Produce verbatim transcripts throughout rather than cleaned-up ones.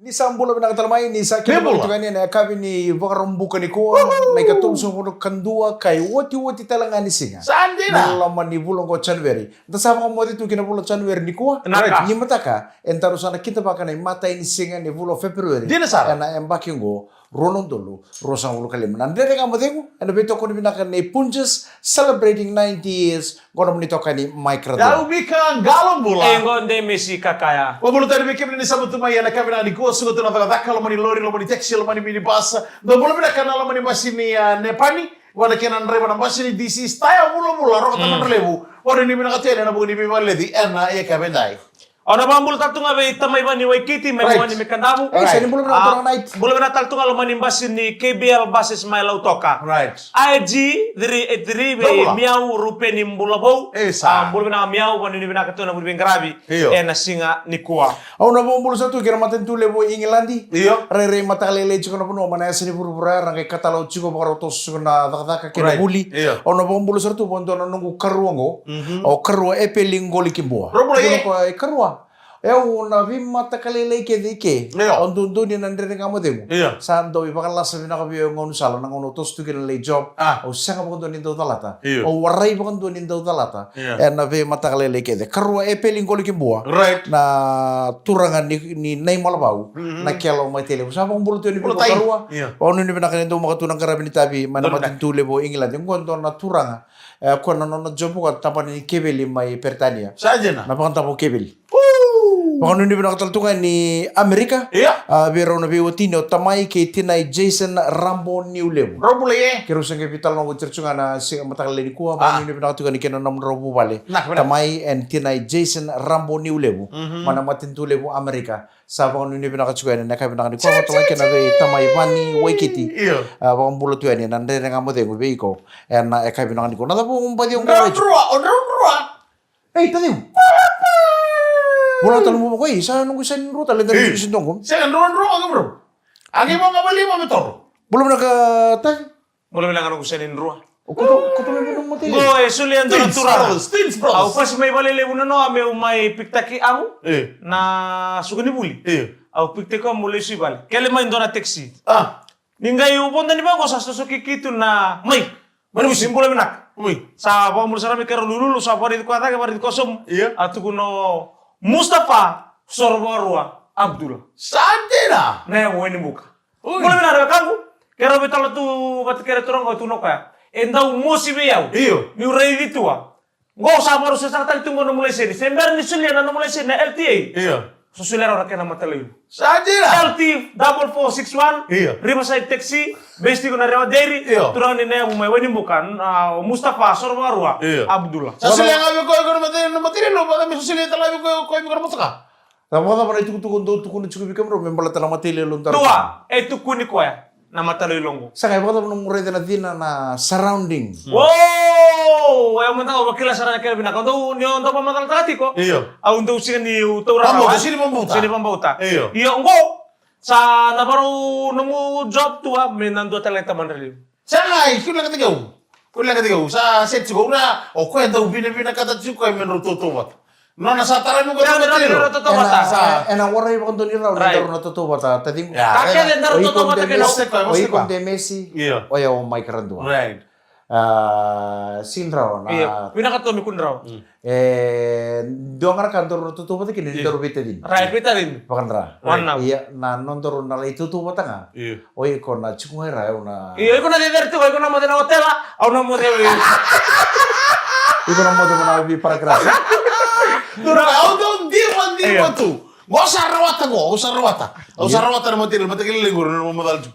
Ni sa bula vinaka tale mai, ni sa kena bula tiko yani ena yakavi ni Vakaraubuka nikua, na ikatolusagavulu ka dua, ka iotioti tale ga ni siga. Sa dina. Ni loma ni vula oqo o January. Da sa vakamoce tu ki na vula o January nikua. Ni mataka, e daru sa na kidavaka na imatai ni siga ni vula o February. Dina sara. Ena yabaki oqo, rua na udolu ruasagavulu ka lima. Na Dredre Ga Mo Cegu, ena veitokoni vinaka nei Punjas, celebrating ninety years, qo na nomuni itokani Mike Radua. Au Mika Qalobula. E qo Demesi Kakaya. Vakabula tale vei kemuni ni sa mutu mai ena yakavi vinaka nikua, suka tu na cakacaka, loma ni lori, loma ni taxi, loma ni minibus. Dou bula vinaka na loma ni basi ni, ah, Nepani, vata kei na draiva na basi ni D C Style vulavula, Roka Tamadra Levu. Vakanuinui vinaka tu yani ena vuku ni veivakaleci ena yakavi edai. Au na vakabula tale tu ga vei tamai Vani Waikiti, mai Wani, mai Kadavu. Bula vinaka tale tu ga loma ni basi ni K B L buses mai Lautoka. I G three eight three vei Miau Rupeni Bulavou. Bula vinaka Miau, vakanuinui vinaka tu ena vuku ni veiqaravi ena siga nikua. Au na vakabula sara tu kei na matanitu levu o Igiladi. Rairai mataka lailai tiko na vanua, mai na yasa ni vuravura, ra qai katalau tiko, vakarau toso tiko na cakacaka kei na vuli. Au na vakabula sara tu vakadua na noqu karua oqo. O karua Epeli Qoli Kibua. Karua. E au na veimataka lailai kece i ke. Au dodonu ni na Dredre Ga Mo Cegu. Sa dau ivakalasa vinaka vei au e gaunisala na gauna au toso tu kina lai job. Au sega vakadua ni dau calata. Au warai vakadua ni dau calata. Ena veimataka lailai kece. Karua Epeli Qoli Kibua. Na turaga ni, ni Naimalavau. Na kelo mai Tailevu. Sa vakabula tu yani vei karua. Vakanuinui vinaka ni dau maka tu na qaravi ni tavi mai na matanitu levu o Igiladi. Qo dua na turaga. E, koya na nona job ko tabana ni keveli mai Peritania. Sa dina. Na vakadavo keveli. Vakanuinui vinaka tale tu ga ni Amerika. A, vei rau na veiwatini o tamai kei tinai Jason Rabo Niulevu. Keirau sa qai veitalanoa oti ira tu ga na siga mataka lailai nikua. Vakanuinui vinaka tu ga ni kei na nomudrau vuvale. Tamai and tinai Jason Rabo Niulevu. Mai na matanitu levu Amerika. Sa vakanuinui vinaka tiko yani ena yakavi vinaka nikua, vata kei na vei tamai Vani Waikiti. A, vakabula tu yani ena Dredre Ga Mo Cegu vei iko ena yakavi vinaka nikua. Na cava o baci o qo? Drau drua, o drau drua. Ei, taciu. Bula tale mo vako, ei, sa noqu sa ni drua tale, da ni drua. Sega, drua drua, o qo, bro. A qai mo qai vali mo me toro. Bula vinaka, taci. Bula vinaka noqu seni drua. O koto, koto mai vei nomu matailalai. Qo e solia e dua na turaga. Twins brothers, twins brothers. Au pasi mai Valelevu na noa meu mai pikitaki au na suka ni vuli. Au pikitaki au meu lesu i vale. Kele mai dua na taxi. Ni qai u vodo ni vaqo sa sosoki keitou na mai. Mai na vusi. Ni bula vinaka. Sa vakabula sara mai keirau lululu, sa vakaraici koya cake, vakaraici koya sobu. A tukuna o Mustafa Sorovakarua Abdullah. Sa dina. Na yavu Wainibuka. Bula vinaka na wekaqu. Keirau veitalanoa tu vata kei ira turaga qo, tukuna o koya e dau mosi vei au. Io. Niu raici tu a. Qo sa vakarau sesaka tale tu qo nomu laiseni. Se bera ni solia na nomu laiseni na L T A. Io. Sa solia rau na kena matailoilo. Sa dina. L T double four six one. Io. Riverside Taxi. Base tiko na Rewa Dairy. Io. Turaga ni na yavu mai Wainibuka, na, o Mustafa Sorovakarua Abdullah. Sa solia ga vei koya, koya na matailoilo, na matailoilo, vata me sa solia tale vei koya, koya vei koya na motoka. Sa vakacava na itukutuku dou tukuna tiko vei kemudrau me baleta na matailoilo daru? Dua, e tukuni koya na matailoilo qo. Sa qai vakacava nomu raica na cina na surrounding? Wow! E au mada au vakila sara na kena vinaka. Au dau, ni au dau vakamacalataka tiko. Io. Au dau sega niu taura rawa. Sega ni vakabauta. Io. Io, qo. Sa na varau nomu job tu a me na dua tale na tamadra liu. Sa qai, kua ni leqataki au. Kua ni leqataki au. Sa seti tiko ura, o koya dau vinavinakata tiko koya me drau tautauvata. Nona sa tara mai qo na matailoilo. Ena warai vakadua ni rau ni daru na tautauvata, taciqu. Ka kece daru tautauvata kei na. O iko Demesi, o yau o Mike Radua. Right. A, sega ni rawa na. Io, vinaka tu me kua ni rawa. E dua ga na ka daru na tautauvata kina ni daru veitacini. Right, veitacini. Vakadra. One love. Ia, na nodaru na lai tautauvata ga. Io. O iko na tiko ga i ra, au na. Io, iko na cecere tiko, iko na moce na otela, au na moce vei. Iko na moce na vei paragraph. Dua na ka au dau diva, diva tu. Qo sa rawata qo, au sa rawata. Au sa rawata na matailoilo, matailoilo qo na macala tu.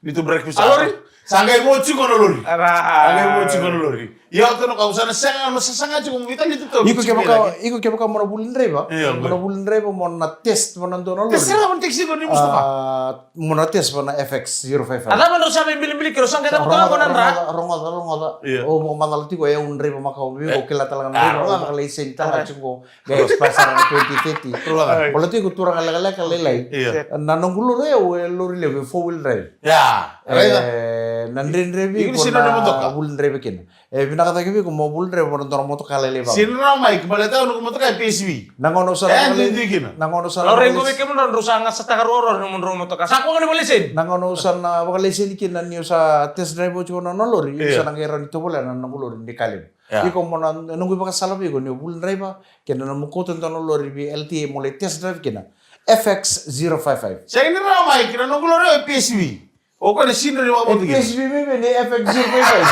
Ni tu breakfast. A lori? Sa qai mo tiko na lori. Sa qai mo tiko na lori. Ia, au tukuna kau sa na sega, na sasaga tiko mo veitalanoa tu. Iko kevaka, iko kevaka mo na vuli draiva. Io, mo na vuli draiva mo na test mo na dua na lori. Test mo na taxi ko ni Mustafa. A, mo na test mo na F X zero five five. A cava drau sa veibilibili kei rau sa qai na kutoka ko na dra. Rogoca, rogoca, rogoca. Io. O mo macala tiko e au draiva makawa vei ko kila tale ga na draiva, o vakalaiseni tale ga tiko. Qai expire sara na twenty thirty. Rogoca. Bula tiko turaga lekaleka lailai. Io. Na noqu lori au e lori levu, e four wheel drive. Ia, raica. E, Na dredrevi iko na vuli draiva kina. E vinaka cake vei iko mo vuli draiva na dua na motoka lailai vaka. Sinira mai ki baleta na motoka e P S V. Na gauna au sa na vuli kina. Na gauna au sa na vuli. Laurai qo vei kemudrou drau sa gasataka ruarua na nomudrau motoka. Sa koya ga ni vakalaiseni. Na gauna au sa na vakalaiseni kina ni au sa test drive oti ko na lori. Au sa na qai rawa ni tovolea na noqu lori ni ka levu. Iko mo na noqu ivakasala vei iko ni o vuli draiva kei na nomu kauta dua na lori vei L T A mo lai test drive kina. F X zero five five. Sa ini rawa mai kina noqu lori o P S V. O koya na sidra ni vakabauta kina. P S V mai vei ni F X zero five five.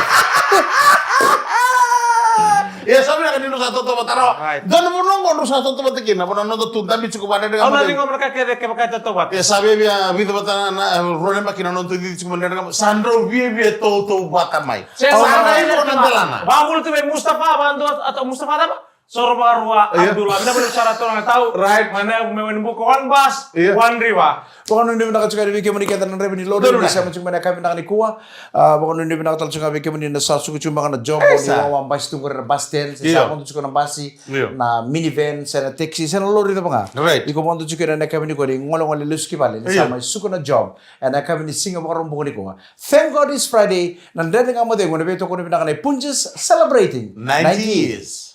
Ia sa vinaka ni drau sa tautauvata rawa. Dua na vanua qo drau sa tautauvata kina, vanua noda tu dabi tiko vadredre ga. Au na liga mada ka kece kevaka e tautauvata. Ia sa viavia vica vata na rua na yabaki na noda tu cici tiko vadredre ga. Sa drau viavia tautauvata mai. Sa na iko na delana. Vabula tu vei Mustafa, vadua a tau Mustafa cava? Soro vakarua, Abdullah. Vinaka vakalevu sara turaga tau. Right. Mai na me wani buka one bus, one river. Vakanuinui vinaka tiko yani vei kemuni kece na draiva ni lori ni sema tiko mai na yakavi vinaka nikua. A, vakanuinui vinaka tale tiko ga vei kemuni na sa suka tiko mai na job ni wawa basi tu qori na bus stand, se sa vodo tiko na basi, na minivan, se na taxi, se na lori cava ga. Right. Iko vodo tiko ena yakavi nikua ni golegole lesu ki vale ni sa mai suka na job. Ena yakavi ni siga Vakaraubuka nikua. Thank God it's Friday. Na Dredre Ga Mo Cegu na veitokoni vinaka nei Punjas celebrating ninety years.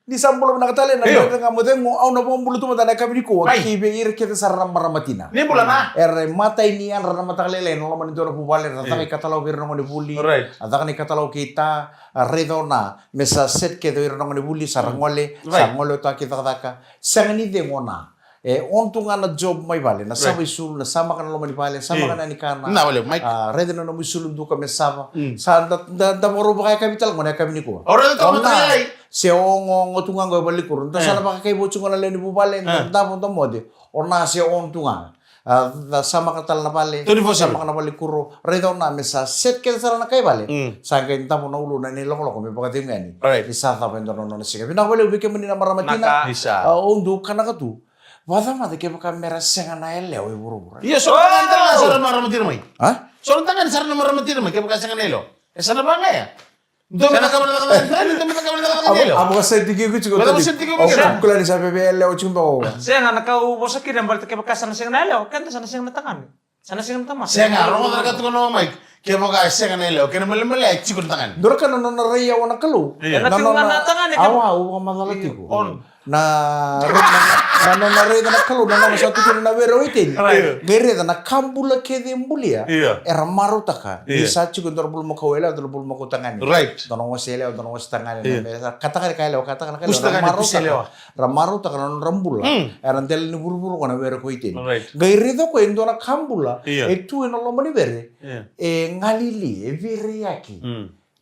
Ni sa bula vinaka tale na Dredre Ga Mo Cegu, au na vakabula tu mada na yakavi nikua ki vei ira kece sara na marama tina. Ni bula na. Era imatai ni yadra na mataka lailai ena loma ni dua na vuvale, era caka ikatalau vei ira na gonevuli. Right. A caka na ikatalau kei ta, a raica o na, me sa set kece o ira na gonevuli, sa ra gole, sa gole o ta ki cakacaka. Sega ni cegu o na. E on tu ga na job mai vale, na sava isulu, na samaka na loma ni vale, samaka na yani kana. Na vale, Mike. A, raica na nomu isulu duka me sava. Sa da, da, da vakarau vakayakavi tale qo na yakavi nikua. O raica toka na mataka lailai. Se ogaoga tu ga qo e valenikuro. Da sa na vakakaivo tu ga na lewe ni vuvale, da davo da moce. O na se on tu ga. A, da samaka tale na vale, samaka na valenikuro. Raica o na me sa set kece sara na kai vale. Sa qai davo na uluna ni lokoloko me vakacegu yani. Ni sa cava e dua na nona siga. Vinaka vakalevu vei kemuni na marama tina. A, au dau kanaka tu. Vakacamata kevaka mera sega na yalewa e vuravura. Io, so na tagane tale ga sara na marama tina mai. A? So na tagane sara na marama tina mai kevaka sega na yalewa. E sa na vaqaya. Dou me cakava na cakacaka ni yalewa. A vakasai tiko iko tiko. Vakasai tiko iko. Au kila ni sa veve yalewa tiko beka. Sega na ka au vosa kina baleta kevaka sa na sega na yalewa, keda sa na sega na tagane. Sa na sega na tamata. Sega, rogoca na ka tukuna o Mike. Kevaka e sega na yalewa, kena malemale e tiko na tagane. Dua na ka na nona rai yawa na Kalou. Io. Na nona tagane, awa, au vakamacala tiko. Na, na, na nona raica na Kalou, na nona sa tukuna na were o Iteni. Qai raica na ka bula kece e bulia. Io. Era marautaka. Ni sa tiko e dua na bulumakau yalewa, dua na bulumakau tagane. Right. Dua na wase yalewa, dua na wase tagane. Io. Na me sa kataka na ka yalewa, kataka na ka yalewa. Ra marautaka. Ra marautaka na nodra bula. Era dela ni vuravura ko na were ko Iteni. Right. Qai raica ko e dua na ka bula. Io. E tu ena loma ni were. Io. E galili, e veiraiyaki.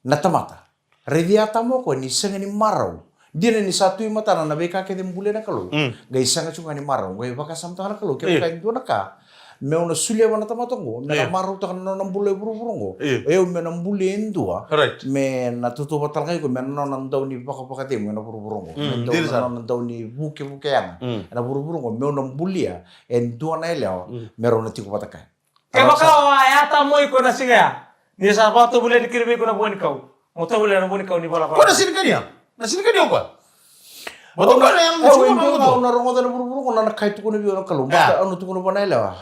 Na tamata. Raici Atama o koya ni sega ni marau. Dina ni sa tu i matana na veika kece e bulia na Kalou. Qai sega tiko ga ni marau, qai vakasamataka na Kalou, kevaka e dua na ka meu na solia vua na tamata oqo me na marautaka na nona bula e vuravura oqo, o yau meu na bulia e dua me na tautauvata tale ga iko, me na nona dau ni vakavakacegu ena vuravura oqo, me dau na nona dau ni vukevuke yaga ena vuravura oqo, meu na bulia e dua na yalewa me rau na tiko vata kaya. Kevaka o a yata mo iko na siga ya, ni sa vakatovolea ni kiri vei iko na vua ni kau. Mo tovolea na vua ni kau ni valavala. Ko na sinikania. Na sinikania o koya. Mo tovolea na yaga ni siga. Au na rogoca na vuravura ko na na kai tukuna vei au na Kalou. Bata au na tukuna vua na yalewa.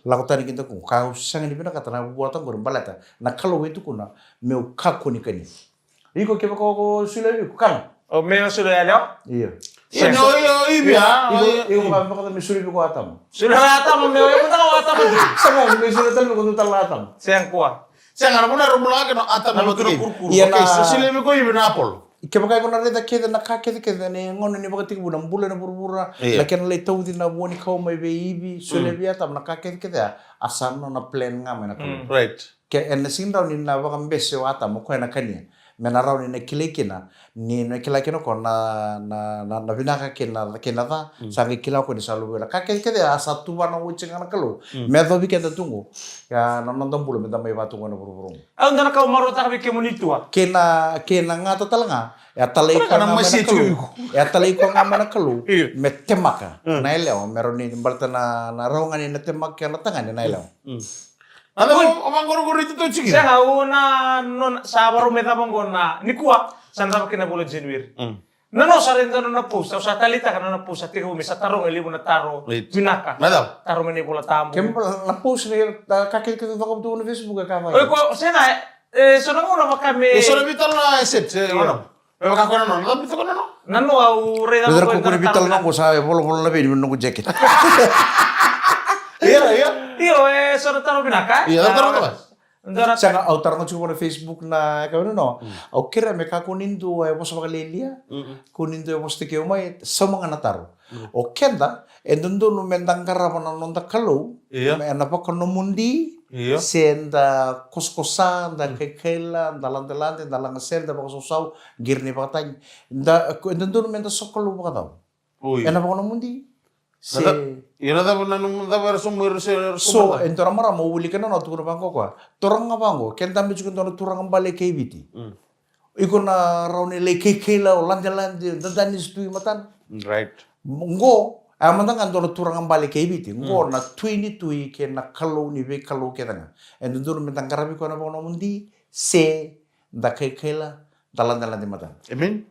Lako tani ki daku. Ka au sega ni vinakata na vuata qori baleta na Kalou e tukuna meu kakua ni kania. Iko kevaka o solia vei iko kana. O me o solia yalewa? Io. Io, io, io, io. Iko, iko vaka me solia vei iko Atama. Solia Atama me o iko vaka o Atama. Sega, me solia tale vei iko dua tale na Atama. Sega kua. Sega na vuna rau bula kina o Atama. Ia na solia vei iko Ivi na apolo. Kevaka iko na raica kece na ka kece kece na gauna ni vakatekivu na bula na vuravura. Io. Na kena lai tauci na vua ni kau mai vei Ivi, solia vei Atama na ka kece kece a sa nona plan ga mai na Kalou. Right. Ke ena sega ni rawa ni na vakabese o Atama o koya na kania. Me na rawa ni na kilai kina, ni na kila kina o koya na, na, na, na vinaka kei na, kei na ca, sa qai kila o koya ni sa luvena. Ka kece kece a sa tuvana oti ga na Kalou. Me yacovi keda tu qo. Ia na noda bula me da mai vaka tu qo na vuravura qo. Au dua na ka au marautaka vei kemuni tua. Kei na, kei na gata tale ga. E a talai koya ga mai na Kalou. E a talai koya ga mai na Kalou. Io. Me temaka. Na yalewa, me rawa ni baleta na, na rawa ga ni na temaka kei na tagane na yalewa. Oi. A, o vaqoroqoro i tutu tiko. Sega, o na nona sa varau me cava qo na nikua, sa na cava kina vula January. Mm. Na no sa raica na nona post, au sa taleitaka na nona post, sa tekivu me sa taroga e levu na taro. Right. Vinaka. Na cava? Taro mai na iVola Tabu. Ke mo na post ni, na ka kece kece caka tu na Facebook e ka vaka. Oi, ko, sega, e, so na gauna vaka me. E so na veitalanoa e set, e, io. Ono. E vaka ko na no, na veitalanoa na no. Na no au raica. Raica ko na veitalanoa na no ko sa e volavola na vei ni noqu jacket. Io, io. Io, e so na taro vinaka, e? Io, na taro vinaka. Dua na. Sega, au taroga tiko vua na Facebook na e ka vei na no. Mm. Au kerea me kakua ni dua e vosa vakalialia. Mm-mm. Kua ni dua e vosa tiko mai, sauma ga na taro. Mm. O keda, e dodonu me da qarava na noda Kalou, io, me na vakanomodi, io, se da kosakosa, da, mm, kaikaila, da ladelade, da lagasere, da vakasausau, qiri ni vakatagi. Da, e dodonu me da sokalou vakacava. Oi. E na vakanomodi. Se. Na ca-, io, na cava na nomu cava era sobu, era se, era sobu. So, e dua na marama au wilika na no tukuna vaqo koya. Turaga vaqo, ke dabe tiko dua na turaga bale kei Viti. Mm. Iko na rawa ni lai kaikaila, o ladelade, dada ni tui matana. Right. Qo, e mada ga dua na turaga bale kei Viti. Qo, mm, na tui ni tui kei na Kalou ni veikalou kece ga. E dodonu me da qaravi koya na vakanomodi, se da kaikaila, da ladelade matana. Amen.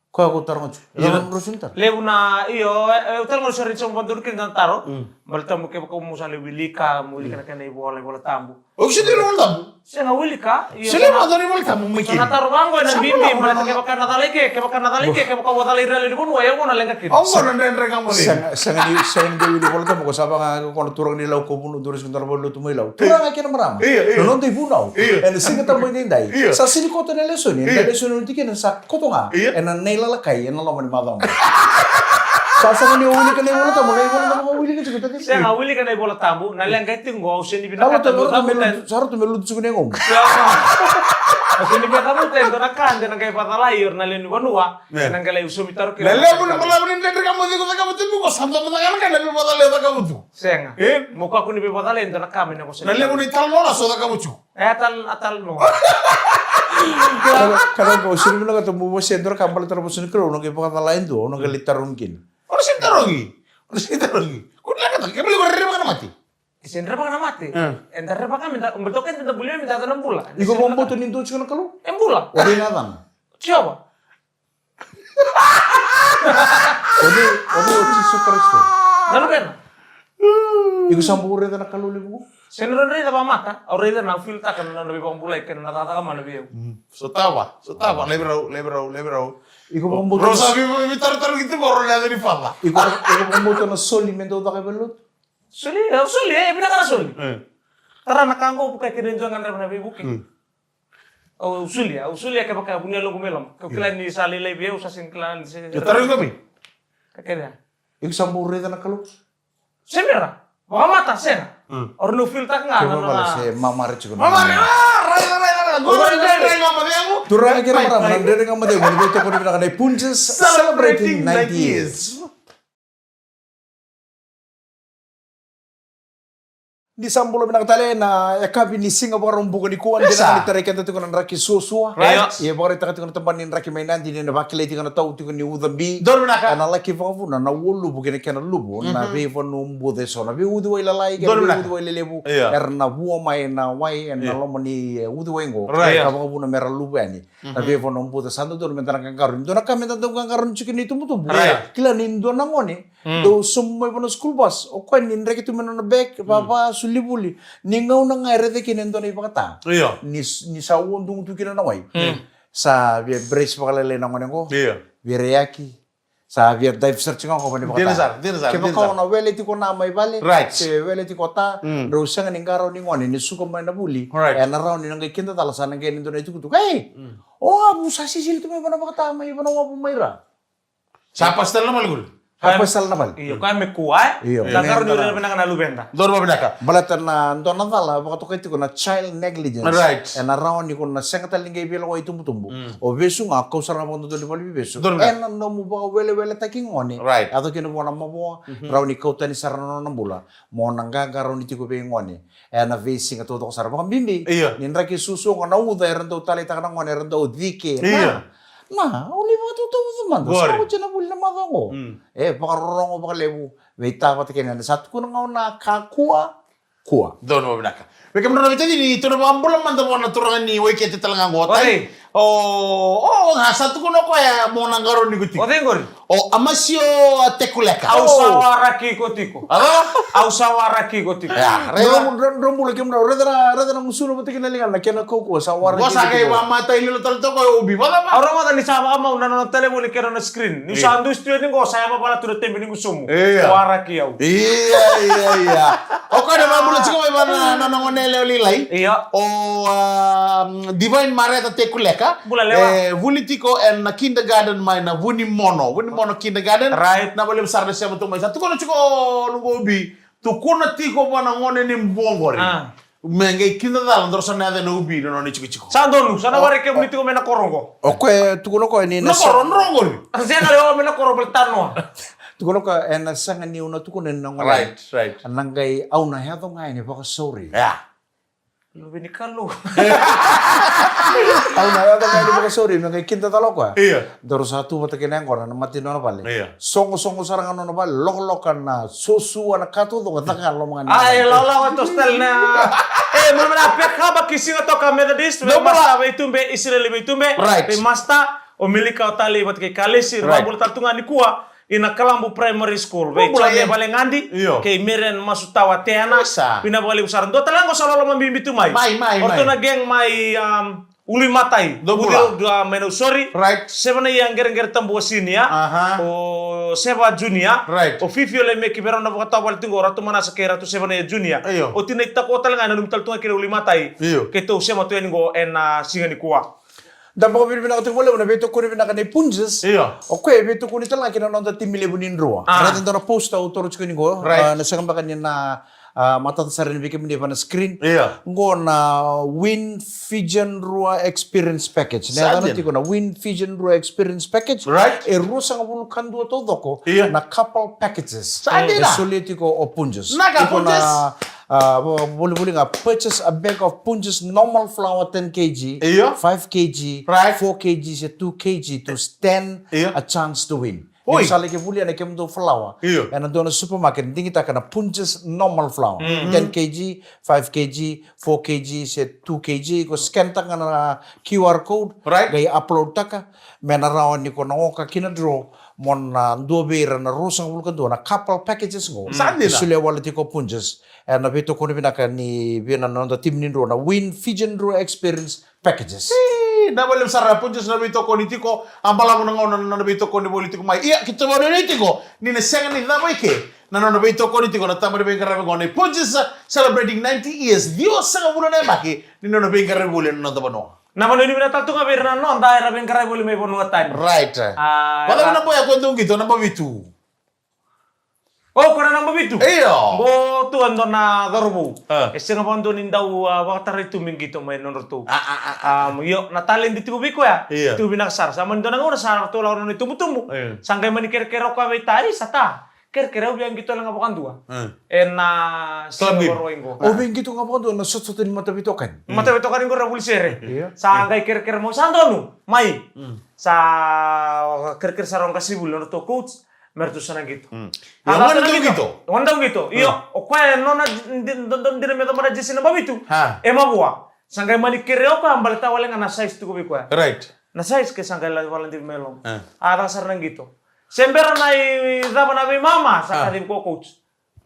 Koya ko taroga tiko. Io. Io, na rusu ni taro. Levu na, io, e, e, taroga rusu ni taro, vakaduru kina na taro. Mm. Baleta mo kevaka mo sa lai wilika, mo wilika, mm, na kena ivola, iVola Tabu. O kisi dina iVola Tabu? Sega, wilika, io. Sega, sa na, na iVola Tabu, mai kina. Sa na taro vaqo e na bibi, baleta kevaka na cala i ke, kevaka na cala i ke, kevaka o cala i rale ni vanua, e o na leqa kina. O qo na dredre ga mo ni. Sega, sega ni, sega ni dau wili iVola Tabu, ko sa vaka ko na turaga ni Lau ko vunau, dau resi ko dua na valenilotu mai Lau. Io. Turaga kei na marama. Io, io. Na noda ivunau. Io. E na Siga Tabu edaidai. Io. Sa sega ni koto na lesoni, io, na lesoni o tikina sa koto ga. Io. E na Neilalakai, e na loma ni macawa. Sa sega ni o wilika na iVola Tabu, na iVola Tabu o wilika tiko, tati. Sega, wilika na iVola Tabu, na leqa e tiko qo, au sega ni vinakata meu cavuta. Sa rauta me lutu tiko na igomu. Au sega ni vinakata meu cavuta e dua na ka de na qai vakacalai ira na lewe ni vanua. Yeah. Ena qai lai usomi taro kina. Na levu ni balavu ni dredre ka mo ciko cakava tiko, sa dua mada ga na ka na levu vakacalai o cakava tu. Sega. E? Mo kakua ni veivakacalai e dua na ka me na vosa. Na levu ni talanoa so cakava tiko. E, a tal, a talanoa. Ka, ka na qo, sega ni vinakata mo vosa e dua na ka baleta na vosa ni Kalou, na qai vakacala e dua, na qai lai tarogi kina. O na sega ni tarogi. O na sega ni tarogi. Ko na ka, ke bale ko rerevaka na mate. Ke se rerevaka na mate. Mm. Eda rerevaka me da, me toka eda buli me da na bula. Iko vakabauta ni dua tiko na Kalou? E bula. O cei na yacana? Jiova. O cei, o cei o Jisu Karisito? Na Luvena. Iko sa bau raica na Kalou levu? Se ni raica vakamata, au raica na, au feel taka na nona veivakabulai kei na cakacaka mana vei au. Mm. Sotava, sotava, levu rau, levu rau, levu rau. Iko vakabauta. Rau sa vei, vei, veitaratara ki tiko, rau na yaca ni Father. Iko, iko vakabauta na soli me dau caka e valenilotu? Soli, au soli, e, vinaka na soli. E. Tara na ka qo, vukai kina e dua ga drava na veivuke. Mm. Au solia, au solia kevaka e vu ni yaloqu mai loma. Kau kila ni sa lailai vei au, sa sega ni kila ni se. Io, tarogi koya mai. Ka kece ya. Iko sa bau raica na Kalou? Semira, vakamata, sega. Mm. Au na feel taka ga na, na, na. Se mamare tiko na. Mamare, ah, raica, raica, raica. Qo na dredre ga mo cegu. Turaga kei na marama, na dredre ga mo cegu. Ni veitokoni vinaka na Punjas celebrating ninety years. Ni sa bula vinaka tale na yakavi ni siga Vakaraubuka nikua, ni sa tarai keda tiko na draki suasua. Right. Ia vakaraitaka tiko na tabana ni draki mai Nadi ni na vakilai tiko na tau tiko ni ucabi. Donu vinaka. Ena laki vakavuna na Ualuvu kei na kena luvu, na veivanua buca eso, na veiuciwai lalai kei na veiuciwai lelevu. Ia. Era na vua mai na wai ena loma ni, e, uciwai qo. Right. Ka vakavuna mera luvu yani. Na veivanua buca, sa dodonu meda na qaqarauni. Dua na ka meda dau qaqarauni tiko ni tubutubu. Right. Kila ni dua na gone dau sobu mai vua na school bus, o koya ni draki tu mai na nona bag, vava, sulivuli. Ni gauna ga e raica kina e dua na ivakata. Io. Ni, ni sa uadugu tu kina na wai. Sa via brace vakalailai na gone qo. Io. Via raiaki. Sa via dive search ga o koya ni vakata. Dina sara, dina sara, dina sara. Kevaka o na wele tiko na mai vale, right, se wele tiko ta, drau sega ni qarauni gone ni suka mai na vuli. Right. Ena rawa ni na qai kidacala sa na qai ni dua na itukutuku. Ei! O avu sa sisili tu mai vua na vakata mai vua na wavu mai ra. Sa pasi tale na vale qori. Sa pasi tale na vale. Io, koya me kua, e? Io. Da qarauni ira vinaka na luveda. Donu vakavinaka. Baleta na dua na cala vakatokai tiko na child negligence. Right. Ena rawa ni ko na sega tale ni qai veilawa i tubutubu. Mm. O vesu ga, kau sara ga vakadodonu ni valeniveivesu. Donu ga. Ena nomu vakaweleweletaki gone. Right. Yaco kina vua na mavoa, rawa ni kau tani sara na nona bula. Mo na qaqarauni tiko vei gone. Ena veisiga taucoko sara. Vakabibi. Io. Ni draki susu ga na uca era dau taleitaka na gone, era dau cike. Io. Na, na, au ni vakatautauvaca mada. Qori. Sa oti na vuli na macawa qo. Mm. E, vakarorogo vakalevu. Veitavata kei na, sa tukuna ga o na kakua. Kua. Donu vakavinaka. Vei kemudrou na veitacini, tou na vakabula mada vua na turaga ni Waikete tale ga qo. Oi. O, o, ga sa tukuna o koya mo na qarauni iko tiko. O cei qori? O Amasio Tekuleka. Au sa waraki iko tiko. A? Au sa waraki iko tiko. Ya, raica. Dro-, dro-, dro bula kemudrou, raica na, raica na gusuna vata kei na ligana, na kena kaukauwa, sa waraki iko tiko. Qo sa qai vakamataililo tale toka o Ubi, vata, vata. Au rogoca ni sa vakamau na nona talevoni kei na nona screen. Niu sa dusi tu yani qo, sa yava vala tu na tebe ni gusumu. Ia. Waraki au. Ia, ia, ia. O koya na vakabula tiko mai vata na, na, na gone yalewa lailai. Ia. O, um, Divine Mareta Tekuleka. Bula lewa. E, vuli tiko ena kindergarten mai na Vunimono. Vunimono kindergarten. Right. Vinaka vakalevu sara na sema tu mai. Sa tukuna tiko o noqu Ubi. Tukuna tiko vua na gone ni Buo qori. A. Me qai kidacala, daru sa na yaca na Ubi na nona itikotiko. Sa donu, sa na waraki kemuni tiko mai na koro qo. O koya e tukuna o koya ni na koro, na koro qori. A, sega, lewa mai na koro, bale tanoa. Tukuna o koya, ena sega niu na tukuna ni na gone. Right, right. Na qai au na yaco ga yani vakasauri. Yeah. Luve ni Kalou. Au na yaco ga yani vakasauri, me qai kidacala o koya. Ia. Daru sa tu vata kei na yaqona, na mata ni nona vale. Ia. Sogosogo sara ga na nona vale, lokaloka na suasua, na ka taucoko, caka ga loma ga ni nona vale. Ai, lawalawa toso tale na. E, bula vinaka Pekaba ki Sigatoka Methodist, vei Masta Veitube, Isireli Veitube. Right. Vei Masta, o Milika, o Tali, vata kei Kalesi, right. Vakabula tale tu ga nikua. Ina Kalabu Primary School. Vei Jone Valegadi, io, kei Meren Masutawa Teana. Isa. Vinaka vakalevu sara. Dua tale ga qo sa loloma bibi tu mai. Mai, mai, mai. O ratou na gang mai, um, Uluimatai. Dua bula. Uciroad, uh, mai Nausori. Right. Sevanaia Qereqere Tabua Senior. Aha. O Seva Junior. Right. O Fifi, o Lemeki, vei rau na vakatawa vale tiko qo, Ratu Manasa kei Ratu Sevanaia Junior. Io. O Tinai Tako tale ga e nanumi tale tu ga kina Uluimatai. Io. Keitou sema tu yani qo ena siga nikua. Da vakavinavinaka tiko vakalevu na veitokoni vinaka nei Punjas. Io. O koya e veitokoni tale ga kina noda timi levu ni Drua. Ah. Raica dua na poster au toro tiko ni qo, right, ah, na sega beka ni na, ah, matata sara ni vei kemuni va na screen. Io. Qo na Win Fijian Drua Experience Package. Na yacana tiko na Win Fijian Drua Experience Package. Right. E ruasagavulu ka dua taucoko, io, na couple packages. Sa dina. E solia tiko o Punjas. Na ka Punjas. Tiko na, ah, vo-, volivoli ga, purchase a bag of Punjas normal flour ten K G, io, five K G, right, four K G se two K G to stand, io, a chance to win. Oi. Ni sa laki volia na kemudou flour. Io. Ena dua na supermarket, digitaka na Punjas normal flour. Mm. Ten K G, five K G, four K G se two K G, ko scan taka na Q R code, right, qai upload taka, me na rawa ni ko na oka ki na draw, mo na dua vei ira na ruasagavulu ka dua na couple packages qo. Sa dina. Solia wale tiko o Punjas. Ena veitokoni vinaka ni vei na noda timi ni Drua na Win Fijian Drua Experience Packages. Ii, na vale sara Punjas na veitokoni tiko, a balavu na gauna na nona veitokoni voli tiko mai. Ia, keitou vakanuinui tiko ni na sega ni cava i ke na nona veitokoni tiko na taba ni veiqaravi qo nei Punjas, celebrating ninety years, ciwasagavulu na yabaki ni nona veiqaravi voli ena noda vanua. Na vakanuinui vinaka tale tu ga vei ira na noda era veiqaravi voli mai vanua tani. Right. Ah, vaka na boya ko dou qito, naba vitu. O, ko na naba vitu? Io. Qo tu e dua na cauravou. Ah. E sega vakadua ni dau, ah, vakatarai tu me qito mai nodratou. Ah, ah, ah, ah. Ah, io, na taledi tiko vei koya. Io. Tu vinaka sara. Sa mani dua na gauna sa ratou lako na nona itubutubu. Io. Sa qai mani kerekere o koya vei Tari, sa ta. Kerekere, au via qito tale ga vakadua. Ah. Ena siga Vakarauwai qo. Au via qito ga vakadua na sotasota ni mataveitokani. Mataveitokani qo ra vuli sere. Io. Sa qai kerekere mai, sa donu. Mai. Mm. Sa kerekere sara o qasenivuli, nodratou coach. Me ratou sa na qito. Mm. Ia, gone dau qito. Gone dau qito. Io, o koya e nona di-, di-, di-, dina me cava na jersey naba vitu. Ha. E mavoa. Sa qai mani kerea o koya, baleta wale ga na size tiko vei koya. Right. Na size ke sa qai lai valadiri mai loma. Eh. A caka sara na qito. Se bera na icava na veimama, sa kacivi koya o coach.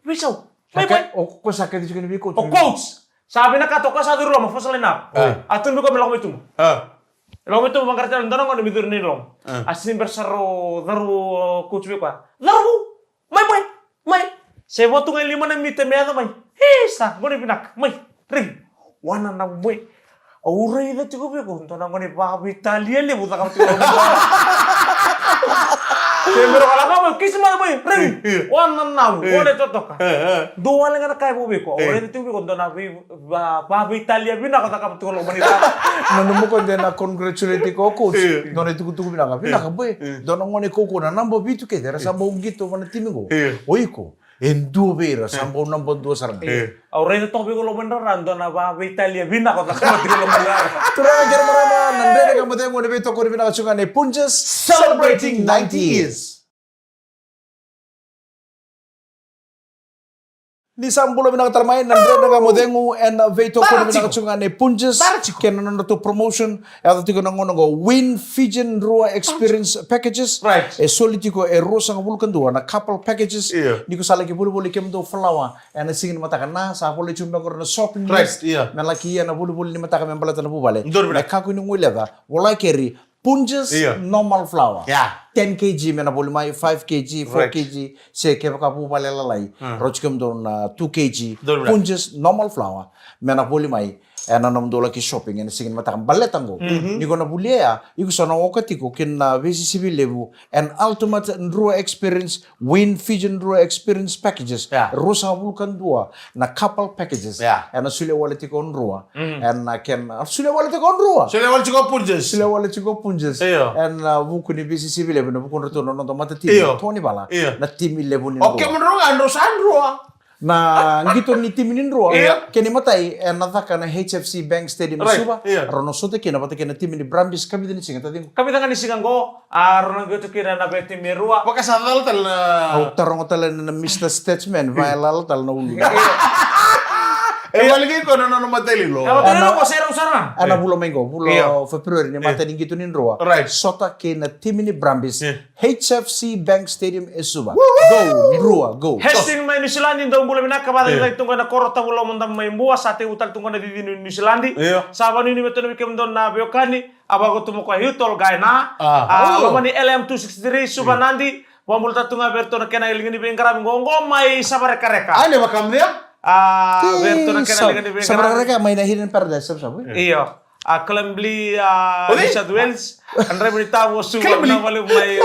Veisau. Mai, mai. O koya sa kacivi tiko ni vei coach. O coach. Sa vinakata o koya sa curu loma, first line up. Eh. A tukuni koya me lako mai tuba. Eh. Lako mai tuba, vaqara tale dua na gone me curu i loma. Eh. A se bera sara o caru o coach vei koya. Caru! Mai, mai! Mai! Se vo tu ga e lima na mita me yaco mai. Isa, gone vinaka. Mai, rei. Wananavu mai. Au raica tiko vei iko, dua na gone vakaveitalia levu caka tiko. Se bera o koya lako mai, kisi mai, mai, rei. Wananavu, gone totoka. Dua wale ga na ka e vo vei iko. Au raica tiko vei iko, dua na vei Va, vakaveitalia vinaka o cakava tu loma ni ra. Na nomu ko de na congratulate ko coach. Io. Dua na itukutuku vinaka. Vinaka boy. Io. Dua na gone kaukaua na naba vitu kece era sa bau qito va na timi qo. Io. O iko e dua vei ira sa bau naba dua sara ga. Io. Au raica toka vei iko loma ni rara, dua na vakaveitalia vinaka o cakava tu loma ni rara. Turaga kei na marama, na Dredre Ga Mo Cegu ena veitokoni vinaka tiko ga nei Punjas, celebrating ninety years. Ni sa bula vinaka tale mai na Dredre Ga Mo Cegu ena veitokoni vinaka tiko ga nei Punjas. Kei na nodratou promotion, e yaco tiko na gauna oqo, Win Fijian Drua Experience Packages. E soli tiko e ruasagavulu ka dua na couple packages. Ni ko sa laki volivoli kemudou falawa ena siga ni mataka, na sa volai tiko beka na shopping list me laki ia na volivoli ni mataka me baleta na vuvale. Me kakua ni guileca, volai keri Punjas normal flour. Ten kg me na voli mai, five kg, four kg, se kevaka vuvale lalai, rauti kemudou na two kg Punjas normal flour me na voli mai ena nomudou laki shopping ena siga ni mataka baleta qo. Ni ko na volia ya, iko sa na oka tiko kina na veisisivi levu, an ultimate Drua experience, Win Fijian Drua experience packages, ruasagavulu ka dua na couple packages. Ena solia wale tiko o Drua. Ena kena solia wale tiko o Drua. Solia wale tiko o Punjas. Solia wale tiko o Punjas. Ena vuku ni veisisivi levu, na vukudratou na noda matatimi, Tony Vala, na timi levu ni Drua. Kemudrau ga drau sa Drua. Na qito ni timi ni Drua. Kena imatai ena caka na H F C Bank Stadium e Suva. Rau na sota kina vata kei na timi ni Brumbies, ka vica ni siga, taciqu? Ka vica ga ni siga qo. A rau na qito kina na veitimi e rua. Vaka sa cala tale na. Au taroga tale na Mister Statesman, va e lala tale na ulu. E vale kei koya na nona mataililo. Ena vula mai qo, vula o February, ni matai ni qito ni Drua. Sota kei na timi ni Brumbies. H F C Bank Stadium e Suva. Go Drua, go. Hastings mai Niusiladi, dou bula vinaka, vakacaca tu qo ena koro Tavulomadamu mai Bua, sa tekivu tale tu qo na cici ni Niusiladi. Sa vanuinui me tona vei kemudou na veiwekani. A vakaotu mo koya, Hill Tall Guy na. A loma ni L M two sixty-three, Suva, Nadi. Vakabula tale tu ga vei iratou na kena liga ni veiqaravi qo, qo mai Savarekareka. A ne vakam there. A vei iratou na kena liga ni veiqaravi. Savarekareka mai na Hidden Paradise, Savusavu. Io. A Clemenceau, a New South Wales. A draiva ni tavu o Suva, na vale mai.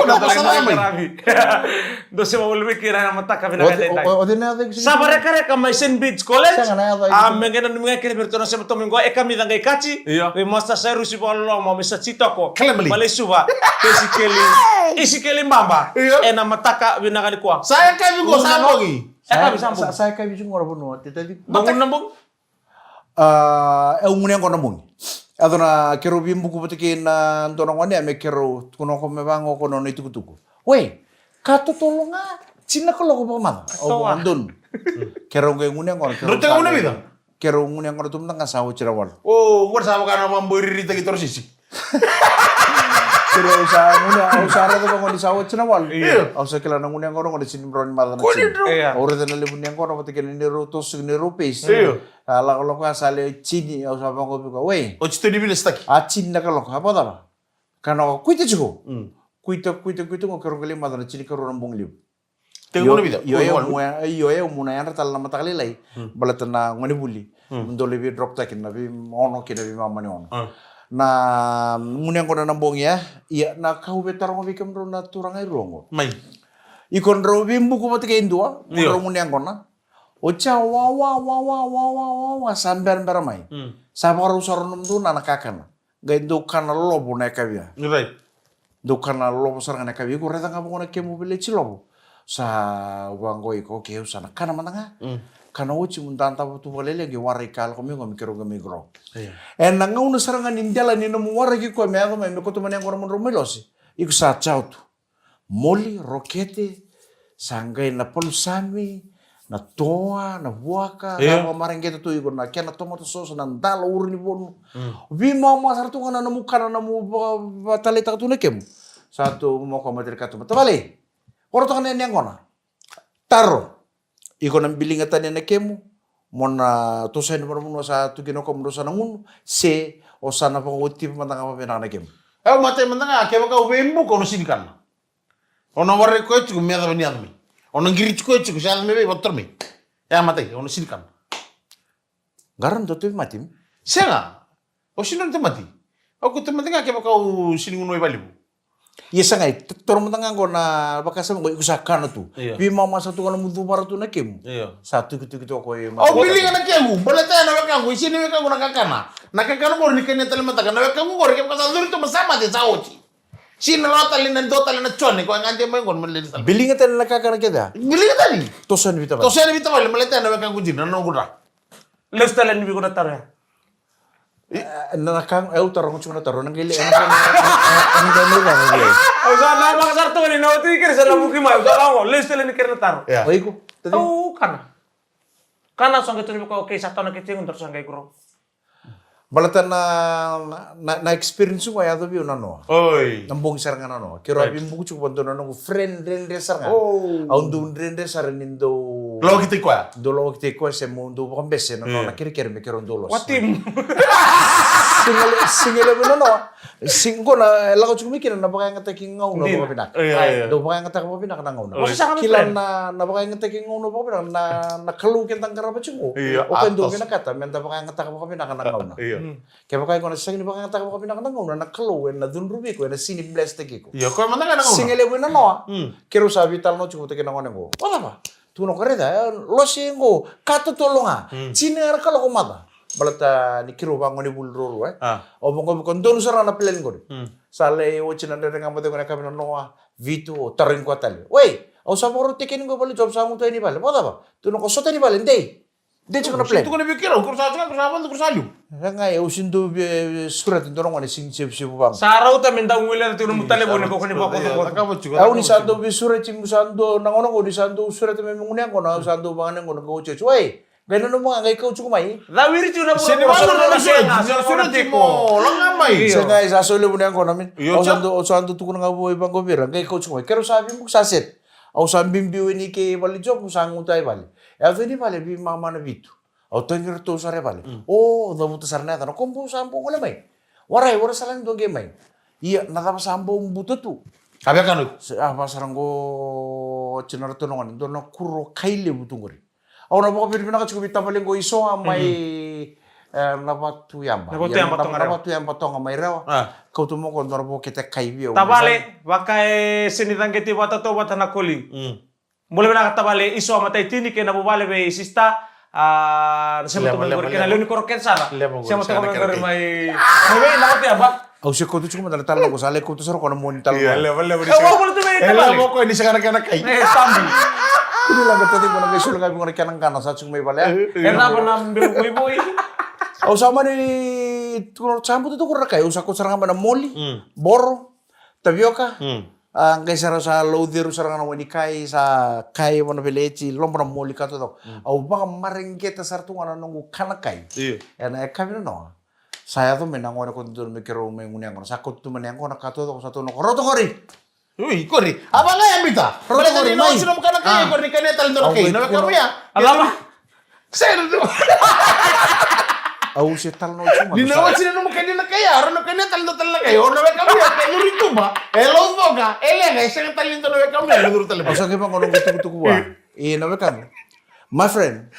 Dou se vavale mai kina na mataka vinaka edaidai. Savarekareka mai Saint Bede's College. A me qai nanumi ga kina vei iratou na sema tomi qo, e kamica qai kati. Io. Vei Master Sairusi vakaloloma, o Mister Titoko. Clemenceau. Malai Suva. Isikeli. Isikeli Baba. Io. Ena mataka vinaka nikua. Sa yakavi qo, sa bogi. Sa yakavi, sa bogi. Sa yakavi qo na vanua, tetavi. Bogi na bogi. A, e au gunu yaqona bogi. Yaco na keirau veibuku vata kei na dua na gone ya me keirau tukuna o koya me vaqo o koya na nona itukutuku. Wei, ka totolo ga, tini na kaloko vakamaca. Au vakadonu. Keirau qai gunu yaqona, keirau gunu yaqona tu mada ga sa oti na walu. O, qori sa vaka na vakaboiriritaki torosisi. Keirau sa gunu, au sa raica vaqo ni sa oti na walu. Io. Au sa kila na gunu yaqona qo na tini, brau ni maca na tini. Au raica na levu ni yaqona vata kei na neirau toso, neirau pace. Io. A lakolako ya sa le tini, au sa vaqo vei koya, wei. Oti tu ni vina sitaki. A tini na kaloko, a vakacava? Ka na kuita tiko. Kuita, kuita, kuita qo keirau qai lai maca na tinikarua na bogi levu. Io, io, io, au mu na yadra tale na mataka lailai. Baleta na gone vuli. Dou lai vei drop taki na vei ono kei na vei mama ni ono. Na gunu yaqona na bogi ya, ia na ka au via taroga vei kemudrau na turaga e rua qo. Mai. Iko drau veibuku vata kei dua, drau gunu yaqona. Oti ya wa, wa, wa, sa berabera mai. Sa vakarau sara nomudou na, na kakana. Qai dou kana lovo na yakavi ya. Dou kana lovo sara ga na yakavi. Iko raica ga vaqo na kemu village lovo. Sa vaqo iko, okay, au sa na kana mada ga. Kana oti mo dadava tu vakalailai, qai warai ka lako mai qo me keirau qai mai grow. Ena gauna sara ga ni dela ni nomu waraki koya me yaco mai me kauta mai na yaqona mo drau mai lose, iko sa chow tu. Moli, rokete, sa qai na palusami, na toa, na vuaka, na vakamareqeta tu iko na kena tomato sauce, na dalo, uru ni vonu. Veimama sara tu ga na nomu kana, na nomu va, vataleitaka tu na kemu. Sa tu mo koya materi ka tu, tavale. Oro toka na yaqona. Taro. Iko na biliga tani na kemu, mo na toso yani vanavanua sa tu kina o koya mo drau sa na gunu, se o sa na vakaotia mada ga vakavinaka na kemu. E, au matai mada ga, kevaka au veibuka au na sini kana. Au na warai koya tiko me yacova ni yaco mai. Au na qiriti koya tiko se yaco mai vei, vakatura mai. E a matai, au na sini kana. Qara dua tu vei matimi. Sega. Au sini na tamati. Au ko tamati ga kevaka au sini gunu mai valevu. Ia sa qai, t-, toro mada ga qo na vakasama qo, iko sa kana tu. Io. Veimama sa tu ga na mucuvara tu na kemu. Io. Sa tukituki tu o koya. Au biliga na kemu, baleta ya na wekaqu, e sini wekaqu na kakana. Na kakana qori ni kania tale mataka, na wekaqu qori kevaka sa curi tu ma sa mate sa oti. Sini na rawa tale na dua tale na Jone, ko e gade mai qo, ma leli tale. Biliga tale na kakana kece ya. Biliga tale. Toso yani vei tavale. Toso yani vei tavale, baleta ya na wekaqu dina, na noqu dra. Lesu tale yani vei iko na taro ya. E, na, na ka, e, au taroga tiko na taro, na qai le, e, na qai, e, e, e, na qai le, e, na qai le. Au sa na maka sara tu ni na oti kere sa na vuki mai, au sa vaqo, lesu tale ni kere na taro. Ya. O iko, tadi? Au kana. Kana sa qai tukuna vei koya, okay, sa tau na kete qo, daru sa qai grow. Baleta na, na, na experience qo e yaco vei au na noa. Oi. Na bogi sara ga na noa. Keirau a veibuku tiko vua dua na noqu friend dredre sara ga. Oh. Au dau dredre sara ni dau lawakitaki koya. Dau lawakitaki koya se meu dau vakabese na noa, na kerekere me keirau dau losi. What team? Siga le-, siga levu na noa. Siga qo na, e lako tiko mai kina na vakayagataki gauna vakavinaka. Io, io. Dau vakayagataka vakavinaka na gauna. Oi. Kila na, na vakayagataki gauna vakavinaka na, na Kalou keda qarava tiko. Io, o koya dau vinakata meda vakayagataka vakavinaka na gauna. Io. Kevaka iko na sega ni vakayagataka vakavinaka na gauna, na Kalou ena cudruvi iko, ena sega ni bless-taki iko. Io, koya mada ga na gauna. Siga levu na noa. Keirau sa veitalanoa tiko vata kei na gone qo. Vakacava? Tukuna o koya, raica, e, lose qo, ka totolo ga. Tini era kaloko mada. Baleta ni keirau vagonevuli ruarua, e. Au vaqo vei koya, donu sara ga na plan qori. Sa lai oti na dredre ga mo cegu na yakavi na noa, vitu, au tarogi koya tale. Wei, au sa vakarautaki yani qo i vale job, sa gutu yani i vale. Vakacava? Tukuna o koya, sota ni vale, dei. Dei tiko na plan. Tukuna vei keirau, keirau sa, keirau sa vale, keirau sa liu. Raica, au sega ni dau via sureta e dua na gone sega ni sevusevu vaqo. Sa rauta me dau guileca tiko nomu talevoni, ko ni vakakocokoco. Au ni sa dau via sureti, sa dau na gauna qo ni sa dau sureta me gunu yaqona, au sa dau vaqo na gauna qo, oti, oti. Wei, qai nanuma ga, qai kau tiko mai. Cawiri tiko na vula, sega ni vaqo na sega, sega na tiko. Laga mai. Sega, sa so levu na yaqona, min. Au sa dau, au sa dau tukuna ga vua i vaqo vei ira, qai kau tiko mai. Keirau sa veibuku, sa set. Au sa biubiu yani kei vale job, sa guta i vale. E yaco yani i vale, veimama na vitu. Au tagi iratou sara i vale. O, cavuta sara na yacana. Ko bau sa bau gole mai. Warai, warai, sa lani dua qai mai. Ia, na cava sa bau buta tu? A via kanu. A va sara qo, oti na ratou na gone, dua na kuro kai levu tu qori. Au na vakavinavinaka tiko vei tavale qo i Soa mai, e, na Vatuyaba. Na Vatuyaba Toga mai Rewa. Kauta mai o koya dua na vokete kai vei au. Tavale, vaka e sega ni caqeti vata tu vata na koli. Bula vinaka tavale i Soa Mataitini kei na vuvale vei sista, a, na sema tu mai qori kei na lewe ni koro kece sara. Sema tu mai qori mai, mai vei na Vatuyaba. Au se kauta tiko mada na talanoa qo, sa lai kauta sara o koya na moni talanoa. Ia, leva, leva, ni sega. Au vula tu mai tavale. Leva o koya ni sega na kena kai. E, sabi. Kua ni laga tati qo na qai sulu ga vei qo na kena qana sa tiko mai vale. E cava na belo voivoi? Au sa mani tukuna, sa buta tu qori na kai, au sa kauta sara ga mai na moli, boro, tavioka. A, qai sara sa lauceru sara ga na wai ni kai, sa kai vana veleti, loba na moli ka taucoko. Au vakamareqeta sara tu ga na noqu kana kai. Io. Ena yakavi na noa. Sa yaco mai na gone ko dodonu me keirau mai gunu yaqona. Sa kauta tu mai na yaqona ka taucoko, sa tukuna o koya, rauta qori. Ui, qori. A vaka ya, Bita. Rauta qori, mai. Baleta ni na oti nomu kana kai, qori ni kania tale dua na kai. Na wekamu ya. A lava. Sega tu. Au se talanoa tiko mai. Ni na oti na nomu kania na kai ya, o na kania tale dua tale na kai. O na wekamu ya, ke curu i tuba. E laucoka, e leqa, e sega tale ni dua na wekamu ya, e curu tale. Au sa qai vaqo noqu tukutuku vua. E, na wekaqu. My friend,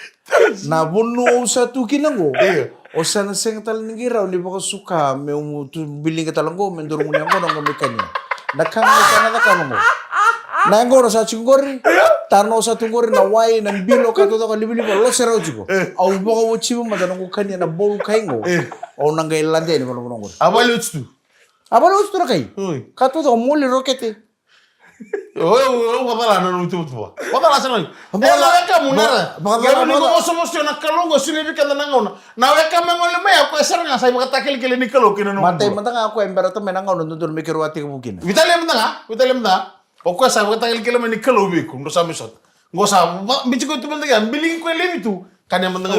na vanua au sa tu kina qo. Io. O sa na sega tale ni qai rawa ni vakasuka meu tu biliga tale qo, me daru gunu yaqona qo me kania. Na ka ga au sa na cakava qo. Na yaqona sa tiko qori. Io. Tara na au sa tu qori, na wai, na bilo, ka taucoko, livaliva, lose rawa tiko. E. Au vakauachiva mada noqu kania na bolu kai qo. E. Au na qai lade yani vanavana qori. A vale oti tu. A vale oti tu na kai. Oi. Ka taucoko, moli, rokete. Oi, oi, oi, vakacala na nomu tuvatuva. Vakacala sara mai. E, na wekamu, na ra. Vakacala, vakacala. Ni vosovosoi na Kalou qo, solia vei keda na gauna. Na wekamu e gole mai, o koya sara ga sa ivakatakelekele ni Kalou kei na nomu bula. Matai mada ga o koya e berata mai na gauna dodonu me keirau a tekivu kina. Veitalia mada ga, veitalia mada ga. O koya sa ivakatakelekele mai ni Kalou vei iko, drau sa mai sota. Qo sa va-, biuti koya tu mada ga, biligi koya e laivi tu. Kania mada ga.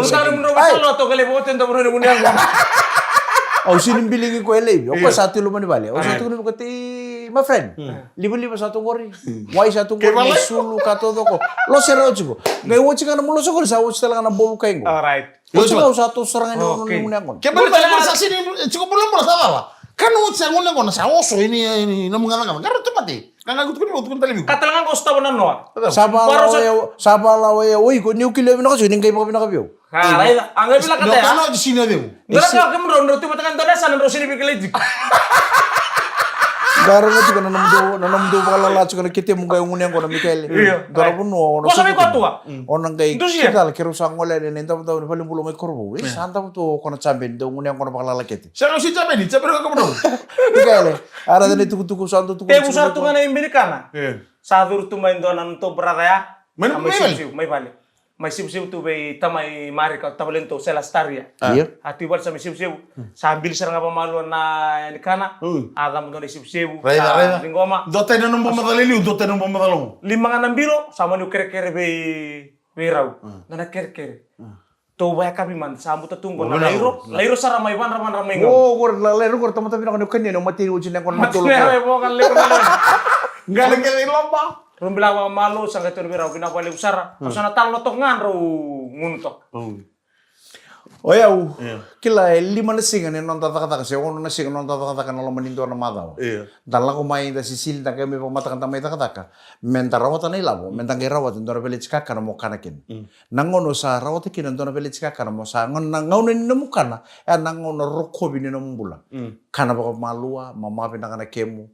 Au sega ni biligi koya e laivi. O koya sa tu i loma ni vale. Au sa tukuna vei koya, my friend. Livaliva sa tu qori. Wai sa tu qori, sulu ka taucoko. Lose rawa tiko. Qai oti ga na nomu lose qori, sa oti tale ga na bolu kai qo. All right. Oti ga au sa toso sara ga ni gunu yaqona. Ke baleta ni sa sega ni tiko bulabula sa cava. Ka na oti sa gunu yaqona sa oso ini, ini nomu gacagaca. Qarauna tu mada. Ka ga kutuku ni kutuku ni talevi. Ka tale ga qo sotava na noa. Sa vala o ya, sa vala o ya, o iko, niu kilai vinaka tiko, ni qai vakavinaka vei au. A, raica, a qai vinaka tale. Ka na oti sini o ceu. Qara ka kemudrau, drau tu vata ga dua na yasana, drau sini veikalai tiko. Qarauna tiko na nomudou, na nomudou vakalala tiko na ketemu qai gunu yaqona Mikaele. Io. Dua na vanua, o na sa vei koya tua. O na qai kitala keirau sa gole yani na idavodavo ni valenibula mai Korovou. E, sa davo tu o koya na champion, dau gunu yaqona vakalala kete. Sa gausi champion, champion ka kemudrau. Mikaele, a raica na itukutuku sa dau tukutuku. Tevu sara tu ga na ibe ni kana. Sa curu tu mai dua na nodatou brother ya. Mai na, mai vale. Mai vale. Mai sevusevu tu vei tamai Marika, tavale nodatou Sela Staria. Io. A tu i vale sa mai sevusevu. Sa bili sara ga vakamalua na yani kana. A cava dua na isevusevu. Raica, raica. Ciqoma. Dua tani na nomu macala i liu, dua tani na nomu macala. Lima ga na bilo, sa mani kerekere vei Vei rau. Mm. Na na kerekere. Mm. Tou vayakavi mada sa buta tu qo na lairo. Lairo sara mai vadravadra mai qo. O qori na lairo qori tamata vinaka ni kania ni mateni oti na qo na tolo. Mateni oti na qo na lairo. Qale qale lomba. Rau bila vakamalua sa qai tonu vei rau vinaka vakalevu sara. Mm. Au sa na talo na toka ga drau gunu toka. Mm. O yau, kila e lima na siga ni noda cakacaka se ono na siga ni noda cakacaka na loma ni dua na macawa. Da lako mai da sisili da qai mai vakamataka da mai cakacaka. Me da rawata na ilavo, me da qai rawata e dua na veleti kakana mo kana kina. Na gauna o sa rawata kina e dua na veleti kakana mo sa gauna na gauna ni nomu kana, e na gauna rokovi ni nomu bula. Kana vakamalua, mama vinaka na kemu.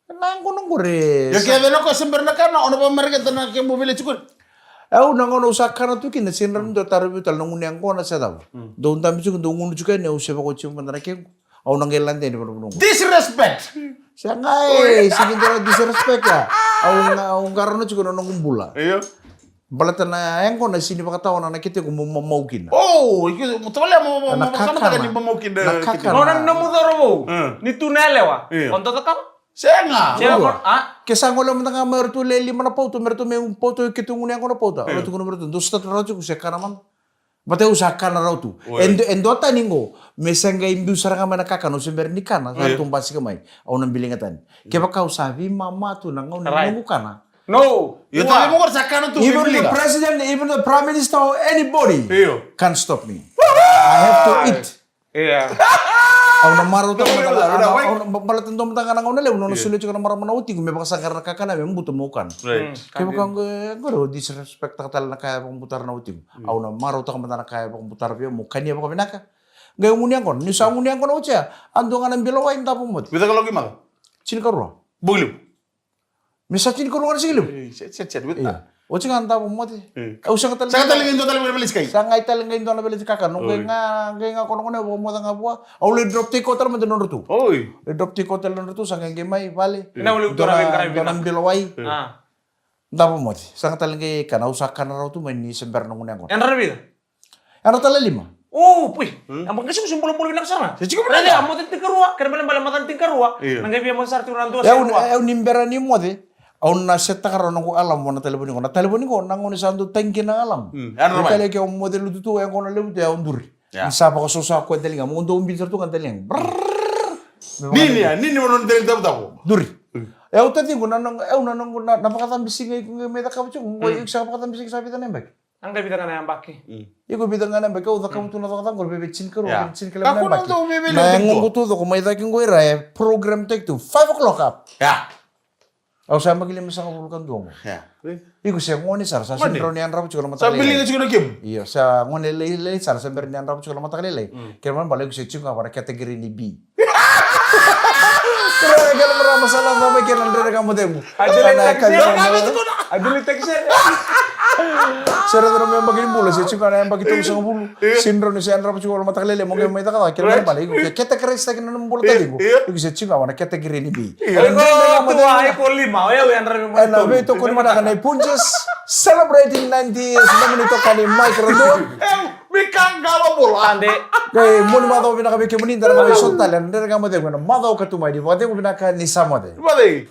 Na yaqona qori. Ia ke vei na koya se bera na kana, o na vakamareqeta na kemu veleti qori. Au na gauna au sa kana tu kina, se na dua tara vei tale na gunu yaqona se cava. Dou dabe tiko, dou gunu tiko yani, au se vakaoti mada na kequ. Au na qai lade ni vanavana qo. Disrespect. Se qai, se qai dua na disrespect ya. Au na, au qarona tiko na noqu bula. Io. Baleta na yaqona sini vakatawa na keteku mo mamau kina. Oh, iko mo tavale mo mo mo kakana ni mamau kina. Na kakana. Nona na mo coro vou. Ni tu na yalewa. Io. Konto cakava. Sega. Sega. Ke sa gole mada ga mai ratou le lima na pauta, me ratou me pauta ke tu gunu yaqona pauta. Ratou gunu me ratou. Dou start ratou se kana mada. Vata au sa kana rau tu. E dua tani qo me sa qai biu sara ga mai na kakana au se bera ni kana sa ratou basika mai. Au na biliga tani. Kevaka au sa veimama tu na gauna ni noqu kana. No. Even the president, even the prime minister or anybody can't stop me. I have to eat. Au na marautaka mada ga na gauna levu, nona solia tiko na marama na watiqu me vakasaqara na kakana me buta mo kana. Kevaka qori o disrespecttaka tale na ka e vakabutara na watiqu. Au na marautaka mada na ka e vakabutara vei au mo kania vakavinaka. Qai gunu yaqona, ni sa gunu yaqona oti ya, a dua ga na bila wai davo moce. Vica ka loki maka? Tinikarua. Bogi levu. Me sa tinikarua ga na siga levu. Oti ga davo moce. Au sega tale. Sega tale qai dua tale qai veleti kai. Sa qai tale qai dua na veleti kakana. Qai ga, qai ga kono gone au vakamoce ga vua. Au lai drop take out tale mada nodratou. Lai drop take out tale nodratou, sa qai qai mai vale. Dua na bila wai. Davo moce. Sega tale qai kana, au sa kana rau tu mai ni se bera na gunu yaqona. Yadra na vica? Yadra tale lima. O pui. A baka siko se bulabula vinaka sara. Se tiko vinaka. A moce tinikarua, kena balebale maca tinikarua. Na qai via moce sara tiko na dua se rua. Au ni bera ni moce. Au na setaka rau noqu alarm vua na talevoni qo. Na talevoni qo na gauna sa dau tagi kina na alarm. Yadra mai. Kale ke au moce lutu tu, e qo na levu tu, e au duri. Ni sa vakasosa koya daliga, mo dau bica tu ga daliga. Nini, a nini mo nona daliga tavotavo. Duri. E au taciqu na, na, e au na noqu na, na vakacabisiga iko qai mai cakava tiko, qo iko sa vakacabisiga sa vica na yabaki. A qai vica ga na yabaki. Iko vica ga na yabaki, au cakava tu na cakacaka qori vei tinikarua, vei tinikarua na yabaki. Na yagoqu tu coko mai cake qo ira e program taki tu five o'clock up. Au sa yabaki limasagavulu ka dua qo. Iko se gone sara, sa sega ni rawa ni yadrava tiko na mataka lailai. Io, sa gone lailai sara, sa bera ni yadrava tiko na mataka lailai. Kena ibalebale iko se tiko ga vua na category ni B. Kena marama sa lako mai kena dredre ka mocequ. A dele taxi. A dele taxi. Se rau na me yabaki ni bula, se tiko ga na yabaki tolusagavulu. Sega ni rawa ni se yadrava tiko na mataka lailai, mo qai mai cakacaka, kena ibalebale iko ke category sa kina na bula taciqu. Iko se tiko ga vua na category ni B. Oi, ko tua, oi, ko lima, oi, oi, andra. Ena veitokoni vinaka nei Punjas, celebrating ninety years, nomuni itokani Mike Radua. E, mi ka qalo bula. Ande. Qai moni macawa vinaka vei kemuni, da na qai sota tale, dredre ga mocequ, ena macawa ka tu mai, ni vakacegu vinaka, ni sa moce. Moce.